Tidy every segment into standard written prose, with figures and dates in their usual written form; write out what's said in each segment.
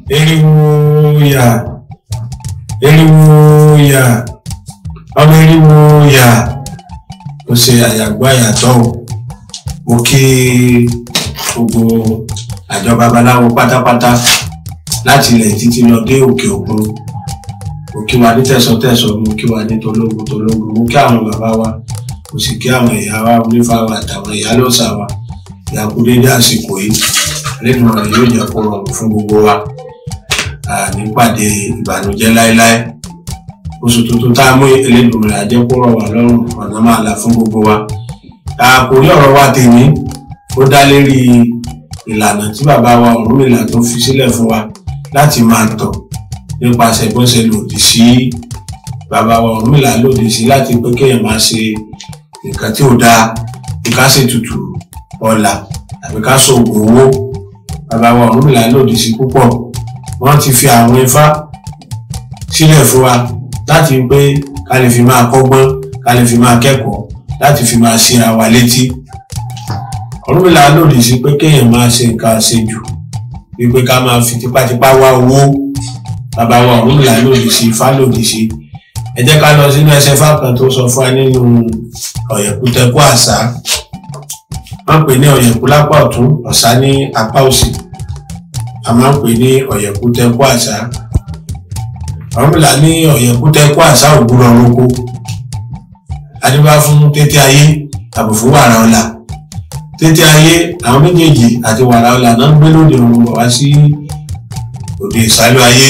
Eriwo ya, eriwo ya, ọmọ eriwo ya, ó ṣe àyàgbọ́ àyàtọ̀ o. Mo kí gbogbo àjọ babaláwo pátápátá láti ilẹ̀ títí lọ dé òkè òkun. Mo kí wa ní tẹ̀sọ̀tẹ̀sọ̀, mo kí wa ní tológun tológun, mo kí àwọn bàbá wa, mo sì kí àwọn ìyá wa onífá wa àtàwọn ìyá lọ́sà wa. Ìyá kú dédé àsìkò yìí, Elédùmarè yóò jẹ́ kó rọrùn fún gbogbo wa. Nípàdé ìbànújẹ́ láéláé. Oṣù tuntun tá a mú, Elédùmarè á jẹ́ kó rọ̀ wá lọ́rùn, ọ̀nà máa là fún gbogbo wa. Àkòrí ọ̀rọ̀ wa tèmi ó dá lérí ìlànà tí bàbá wa Ọ̀rúnmìlà tó fi sílẹ̀ fún wa láti máa tọ̀ nípasẹ̀ bó ṣe lòdì sí bàbá wa Ọ̀rúnmìlà lòdì sí láti pé kéèyàn máa ṣe nǹkan tí ò dáa, bí ká ṣe tutù ọlà tàbí ká ṣoògùn owó. Bàbá wa Ọ̀rúnmìlà lòdì sí púpọ̀. Wọ́n ti fi àwọn ifá sílẹ̀ fún wa láti pé ká lè fi máa kọ́gbọ́n, ká lè fi máa kẹ́kọ̀ọ́, láti fi máa ṣíra wa létí. Ọ̀rúnmìlà lòdì sí pé kéèyàn máa ṣe nǹkan àṣejù, wípé ká máa fi tipátipá wá owó. Bàbá wa Ọ̀rúnmìlà lòdì sí, ifá lòdì sí. Ẹ jẹ́ ká lọ sínú ẹsẹ̀ ifá kan tó sọ fún wa nínú Ọ̀yẹ̀kú Tẹkú Àṣá. Wọ́n pè ní Ọ̀yẹ̀kú lápá ọ̀tún, Ọ̀sá ní apá òsì. A máa ń pè ní Ọ̀yẹ̀kú Tẹkú Àṣá. Ọ̀rúnmìlà ní Ọ̀yẹ̀kú Tẹkú Àṣá ògbúrọ̀ roko. Adébá fún tété ayé tàbí fún wàrà ọ̀la. Tété ayé àwọn méjèèjì àti wàrà ọ̀la náà ń gbé lóde ọ̀run bọ̀ wá sí òde ìsálú ayé.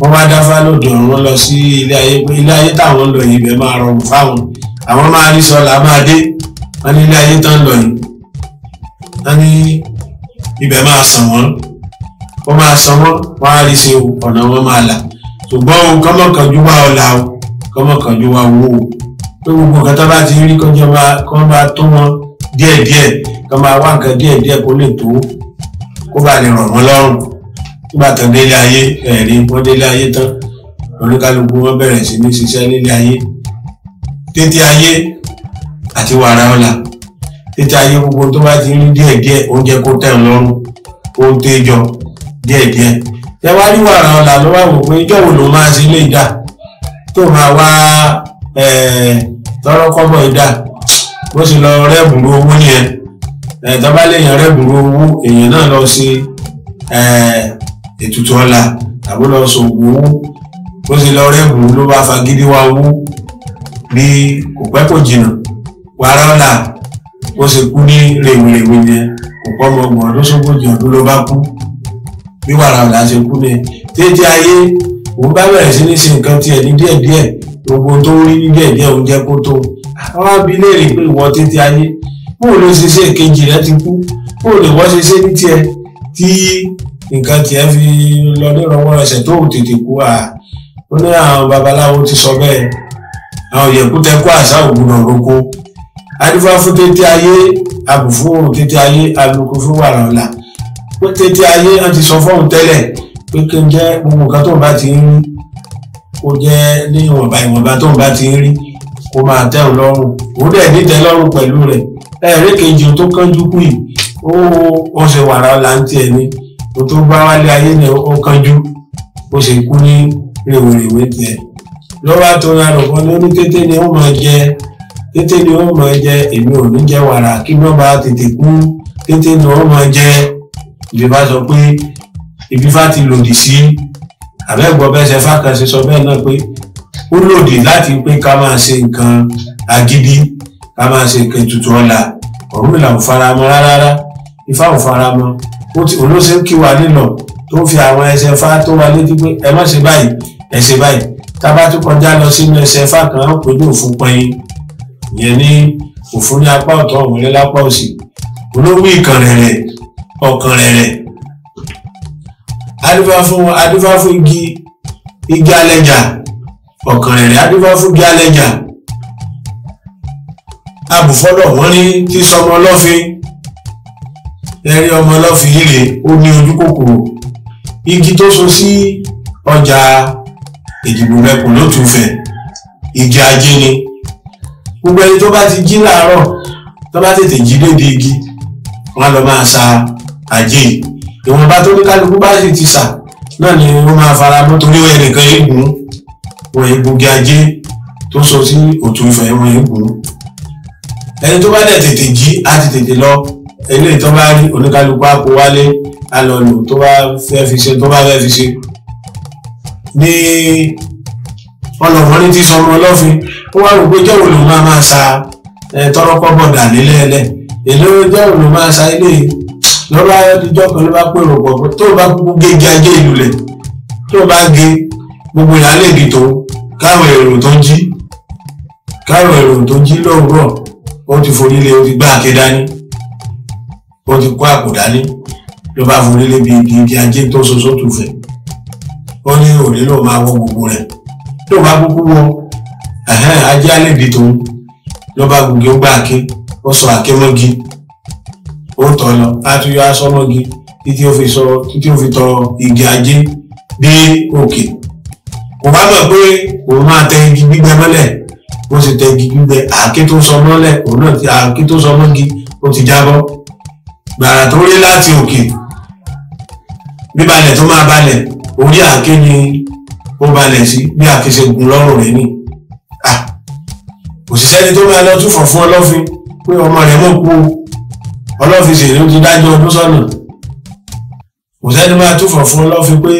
Wọ́n bá dáfá lóde ọ̀run lọ sí ilé ayé pé ilé ayé táwọn ń lọ yìí ibẹ̀ máa rọrùn fáwọn. Àwọn máa rí sọlá máa dé. Wọ́n ní ilé ayé tán ń lọ yìí. Wọ́n ní ibẹ̀ máa sàn wọ́n. Wọ́n máa san wọ́n, wọ́n á rí ṣe o, ọ̀nà wọn máa là. Ṣùgbọ́n o, kọ́mọ̀kànjú wá ọ̀la o, kọ́mọ̀kànjú wá owó o. Pé gbogbo nǹkan tó bá ti rí kọjá máa kọ́ máa tó wọn díẹ̀díẹ̀, kọ́ máa wá nǹkan díẹ̀díẹ̀ kó lè tó, kó bá lè rọ̀ wọ́n lọ́rùn. Nígbà tán délé ayé, ẹ̀rí wọ́n délé ayé tán, oníkálukú wọn bẹ̀rẹ̀ sí ní ṣiṣẹ́ nílé ayé. Tété ayé àti wàrà ọ̀la. Tété ayé gbogbo tó bá ti rí díẹ̀díẹ̀, oúnjẹ kó tẹ̀ ń lọ́rùn, ó ń téjọ díẹ̀díẹ̀. Ṣé wá rí wàrà ọ̀la ló wá wò pé ìjọ́ wo ló máa ṣe ilé ìdá tó máa wá tọrọ kọ́bọ̀ ìdá, bó ṣe lọ rẹ́bùrú owó nìyẹn. Tó bá léèyàn rẹ́bùrú owó, èèyàn náà lọ ṣe ètùtù ọ̀la tàbí lọ ṣògùn owó. Bó ṣe lọ rẹ́bùrú ló bá fagídí wá owó bí kò pẹ́ kò jìnnà. Wàrà ọ̀la bó ṣe kú ní rèwerèwe yẹn, kò pọ́ ọmọ ọgbọ̀n ọdún sógójì ọdún ló bá kú. Bí wàrà ọ̀la ṣe kú ní tété ayé, òun bá bẹ̀rẹ̀ sí ní ṣe nǹkan tiẹ̀ ní díẹ̀díẹ̀, gbogbo tó rí ní díẹ̀díẹ̀ òun jẹ́ kó tó. Àwọn abí léèrè pé ìwọ tété ayé, bóò ló ṣe ṣe èkejì rẹ ti kú, bóò lè wọ́n ṣe ṣe ní tiẹ̀ tí nǹkan tiẹ̀ fi lọ nírọ̀wọ́ ẹsẹ̀ tó tètè kú. À ó ní àwọn babaláwo ti sọ bẹ́ẹ̀, àwọn Ọ̀yẹ̀kú Tẹkú Àṣá ògbúdọ̀ roko. Adífá fún tété ayé, abù fún tété ayé, alùpùpù fún wàrà ọ̀la. Pé tété ayé wọ́n ti sọ fóun tẹ́lẹ̀ pé kí n jẹ́ gbogbo nǹkan tóun bá ti ń rí kó jẹ́ ní ìwọ̀nba ìwọ̀nba tóun bá ti ń rí kó máa tẹ́ òun lọ́rùn. Òun dẹ̀ ní tẹ́ lọ́rùn pẹ̀lú rẹ̀. Ẹ̀rí kejì tó kánjú kú yìí, ó ṣe wàrà ọ̀la ń tiẹ̀ ni. Ó tó bá wálé ayé ni ó kánjú, ó ṣe kú ní rèwerèwe tiẹ̀. Lọ́wọ́ tó ń arọ̀kan ní oní tété ni ó máa jẹ, tété ni ó máa jẹ, èmi ò ní jẹ wàrà kí wọ́n bá tètè kú, tété ni ó máa jẹ. Ìbí sọ pé ibi fá ti lòdì sí, àbẹ́gbọ́ bẹ́ẹ̀ ṣe fá kan ṣe sọ bẹ́ẹ̀ náà pé ó lòdì láti pé ká máa ṣe nǹkan agídí, ká máa ṣe nǹkan ètùtù ọ̀la. Ọ̀rúnmìlà ò fara mọ́ rárá, ifá ò fara mọ́. Olóṣè ń kí wa nílọ̀ tó ń fi àwọn ẹsẹ̀ fá tó wa létí pé ẹ má ṣe báyìí, ẹ ṣe báyìí. Tá a bá tún kọjá lọ sínú ẹsẹ̀ fá kan, ó pè ní òfun pẹ́yìn. Ìyẹn ní òfun ní apá ọ̀tún, ọ̀wọ́lé lápá òsì. Olówó ìkàn rẹ̀rẹ̀, ọkàn rẹ̀rẹ̀. Adífá fún igi alẹ́jà, ọkàn rẹ̀rẹ̀. Adífá fún igi alẹ́jà. Abùfọ́lọ̀ wọ́n ní tí sọmọ ọlọ́fin. Ẹ̀rí ọmọ ọlọ́fin yìí rèé, ó ní ojú kòkòrò. Igi tó so sí ọjà Èjìgbò mẹ́kùn ló tún fẹ̀, igi ajé ni. Gbogbo ẹni tó bá ti jí láàárọ̀, tó bá tètè jí débi igi, wọ́n á lọ máa sa ajé yìí. Ìwọ̀nba tó ní kálukú bá sì ti sà náà ni ó máa fara mọ́ torí ẹnìkan eégún wọn eégún gé ajé tó sọ sí Òtù Ifẹ̀ wọn eégún. Ẹni tó bá dẹ̀ tètè jí á ti tètè lọ, eléyìí tó bá rí oníkálukú á kó wálé á lọ lò tó bá fẹ́ fi ṣe tó bá fẹ́ fi ṣe. Ní ọlọ́mọ ní ti sọmọ ọlọ́fin ó wá rò pé jọ́wọ́ ló máa máa sa tọrọkọ́bọ̀ dà nílẹ̀ẹ́lẹ̀, èló jọ́wọ́ ló máa sa ilé lọ́ba ìjọ kan ló bá pèrò pọ̀ tó bá kúkú gégi ajé ìlú lẹ̀ tó bá gé gbogbo ìyá lè di tó káwọn èrò tó ń jí káwọn èrò tó ń jí lówùúrọ̀ ó ti forí lé ó ti gbá àké dání ó ti kó àpò dání ló bá forí lé bí igi ajé tó so sótù fẹ̀ ó ní òní ló máa wọ gbogbo rẹ̀ tó bá kúkú wọ ajé alẹ́ di tòun ló bá gbogbo ó gbá àké ó sọ àké mọ́gi ó tọ̀ lọ á tún yọ aṣọ mọ́gi títí ó fi sọ títí ó fi tọ igi ajé dé òkè. Kò bá mọ̀ pé òun máa tẹ igi gbígbẹ mọ́lẹ̀ bó ṣe tẹ igi gbígbẹ àáké tó sọ mọ́lẹ̀ òun náà ti àáké tó sọ mọ́gi ó ti jábọ́. Gbàrà tó rí láti òkè bíbalẹ̀ tó máa balẹ̀ orí àáké ni ó balẹ̀ sí bí àáké ṣe gùn lọ́rùn rẹ̀ ni. Kò sì sẹ́ni tó máa lọ túfọ̀ fún Ọlọ́fin pé ọmọ rẹ̀ mọ̀ kú o. Ọlọ́fin sì ló ti dájọ́ ọdún sọ́nà. Kò sẹ́ni máa túfọ̀ fún Ọlọ́fin pé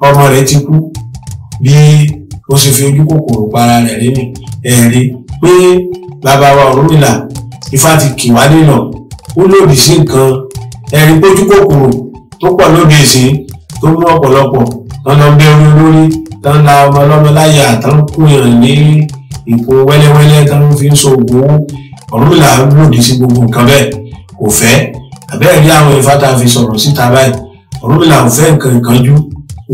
ọmọ rẹ̀ ti kú bí ó ṣe fi ojú kòkòrò para rẹ̀ rí ni. Ẹ̀rí pé bàbá wa Ọ̀rúnmìlà Ifá ti kì wá nílọ̀ ó lòdì sí nǹkan ẹ̀rí pójú kòkòrò tó pọ̀ lóde ìsìn tó mú ọ̀pọ̀lọpọ̀ tán lọ bẹ́ orí olórí tán la ọmọ ọlọ́mọ láyà tán kúnyàn ní ìkó wẹ́lẹ́wẹ́lẹ́ tán fi ń so ògùn owó. Ọ̀rúnmìlà lòdì sí gbogbo nǹkan bẹ́ẹ̀ kò fẹ́. Àbẹ́ẹ̀ rí àwọn Ifá tá a fi sọ̀rọ̀ síta báyìí Ọ̀rúnmìlà ò fẹ́ nǹkan ìkánjú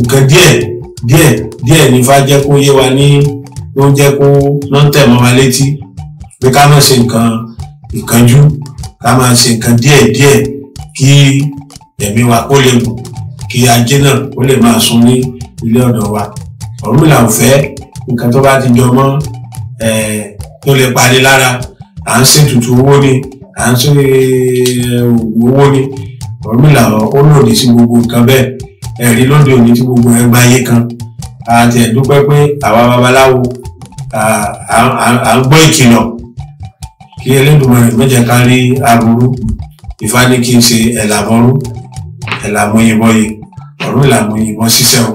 nǹkan díẹ̀ díẹ̀ díẹ̀ ní Ifá jẹ́ kó yé wa ní ló ń jẹ́ kó ló ń tẹ̀ mọ́ wa létí pé ká má ṣe nǹkan ìkánjú ká máa ṣe nǹkan díẹ̀ díẹ̀ kí ẹ̀mí wa kó lè gùn kí ajé náà kó lè máa sun ní ilé ọ̀dọ̀ wa. Ọ̀rúnmìlà ò fẹ́ nǹkan tó bá ti jọ mọ́ tó lè parí lára à ń ṣètùtù owó ni à ń ṣe oògùn owó ni. Ọ̀rúnmìlà ó lòdì sí gbogbo nǹkan bẹ́ẹ̀. Ẹ̀rí lóde òní tí gbogbo ẹ̀ gba ayé kan àti ẹ̀dúpẹ́ pé àwa babaláwo à ń gbọ́ ìkìlọ̀ kí Elédùmarè má jẹ́ ká rí aburú. Ifá ní kí n ṣe ẹ̀làmọ́rú ẹ̀làmọ́yìnbọ́yè Ọ̀rúnmìlà mọ́yìnbọ́n ṣiṣẹ́ o.